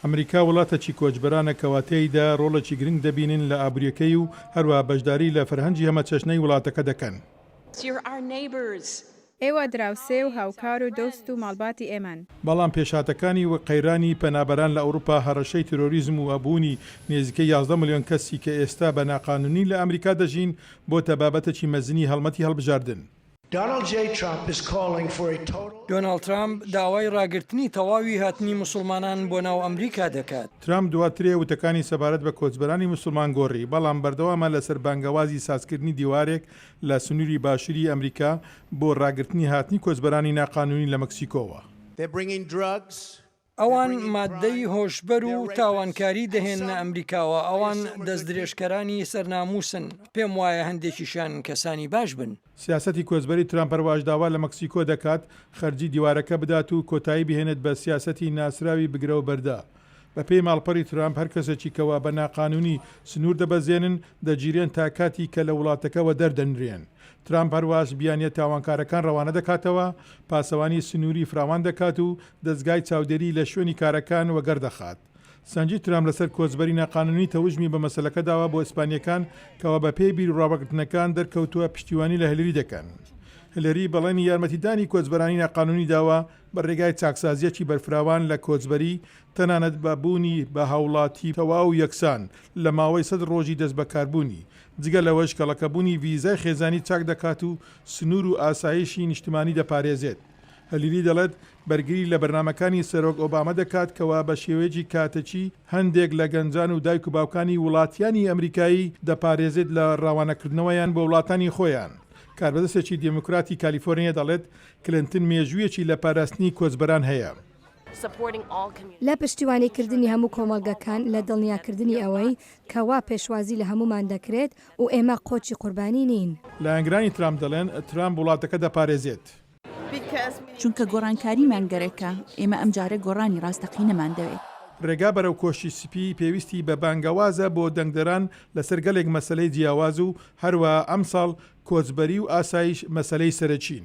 ئەمریکا وڵاتەکی کۆچبەرانە کەوا تێیدا ڕۆڵێکی گرنگ دەبینن لە ئابوریەکەی و هەروەها بەشداری لە فەرهەنگی هەمەچەشنەی وڵاتەکە دەکەن. ئێوە دراوسێ و هاوکار و دۆست و ماڵباتی ئێمەن. بەڵام پێشهاتەکانی وەک قەیرانی پەنابەران لە ئەوروپا، هەڕەشەی تیرۆریزم و هەبوونی نێزیکەی 11 ملیۆن کەسی کە ئێستا بە ناقانونی لە ئەمریکا دەژین، بۆتە بابەتێکی مەزنی هەڵمەتی هەڵبژاردن. دۆناڵد ترامپ داوای ڕاگرتنی تەواوی هاتنی موسڵمانان بۆ ناو ئەمریکا دەکات. ترامپ دواترێ وتەکانی سەبارەت بە کۆچبەرانی موسڵمان گۆڕی، بەڵام بەردەوامە لەسەر بانگەوازی سازکردنی دیوارێک لە سنووری باشووری ئەمریکا بۆ ڕاگرتنی هاتنی کۆچبەرانی ناقانوونی لە مەکسیکۆوە. ئەوان ماددەی هۆشبەر و تاوانکاری دەهێننە ئەمریکاوە، ئەوان دەستدرێژکەرانی سەر نامووسن، پێم وایە هەندێکیشیان کەسانی باش بن. سیاسەتی کۆچبەری ترامپ هەرواش داوا لە مەکسیکۆ دەکات خەرجی دیوارەکە بدات و کۆتایی بهێنێت بە سیاسەتی ناسراوی بگرە و بەردە. بەپێی ماڵپەڕی ترامپ هەر کەسێکی کەوا بە ناقانونی سنوور دەبەزێنن دەگیرێن تا کاتی کە لە وڵاتەکە وەدەر دەنرێن. ترامپ هەرواش بیانیە تاوانکارەکان ڕەوانە دەکاتەوە، پاسەوانی سنووری فراوان دەکات و دەزگای چاودێری لە شوێنی کارەکان وەگەڕ دەخات. سەنجی ترامپ لەسەر کۆچبەری ناقانونی تەوژمی بە مەسەلەکە داوە بۆ ئیسپانیەکان کەوا بە پێی بیروڕاوەگرتنەکان دەرکەوتووە پشتیوانی لە هێلری دەکەن. هێلری بەڵێنی یارمەتیدانی کۆچبەرانی ناقانونی داوە بە رێگای چاکسازییەکی بەرفراوان لە کۆچبەری، تەنانەت بە بوونی بە هاوڵاتی تەواو و یەکسان لە ماوەی سەد رۆژی دەستبەکاربوونی. جگە لەوەش کەڵەکەبوونی ڤیزای خێزانی چاک دەکات و سنوور و ئاسایشی نیشتمانی دەپارێزێت. هلیری دەڵێت بەرگری لە بەرنامەکانی سەرۆک ئۆبامە دەکات کەوا بە شێوەیەکی کاتەکی هەندێک لە گەنجان و دایک و باوکانی وڵاتیانی ئەمریکایی دەپارێزێت لە ڕەوانەکردنەوەیان بۆ وڵاتانی خۆیان. کاربەدەستێکی دێموکراتی کالیفۆرنیا دەڵێت کلنتن مێژوویەکی لە پاراستنی کۆچبەران هەیە. لە پشتیوانیکردنی هەموو کۆمەڵگەکان، لە دڵنیاکردنی ئەوەی کە وا پێشوازی لە هەموومان دەکرێت و ئێمە قۆچی قوربانی نین. لایەنگرانی ترامپ دەڵێن ترامپ وڵاتەکە دەپارێزێت. چونکە گۆڕانکاریمان گەرەکە، ئێمە ئەمجارە گۆڕانی ڕاستەقینەمان دەوێت. ڕێگا بەرەو کۆشکی سپی پێویستی بە بانگەوازە بۆ دەنگدەران لەسەر گەلێک مەسەلەی جیاواز و هەروەها ئەمساڵ کۆچبەری و ئاسایش مەسەلەی سەرەکین.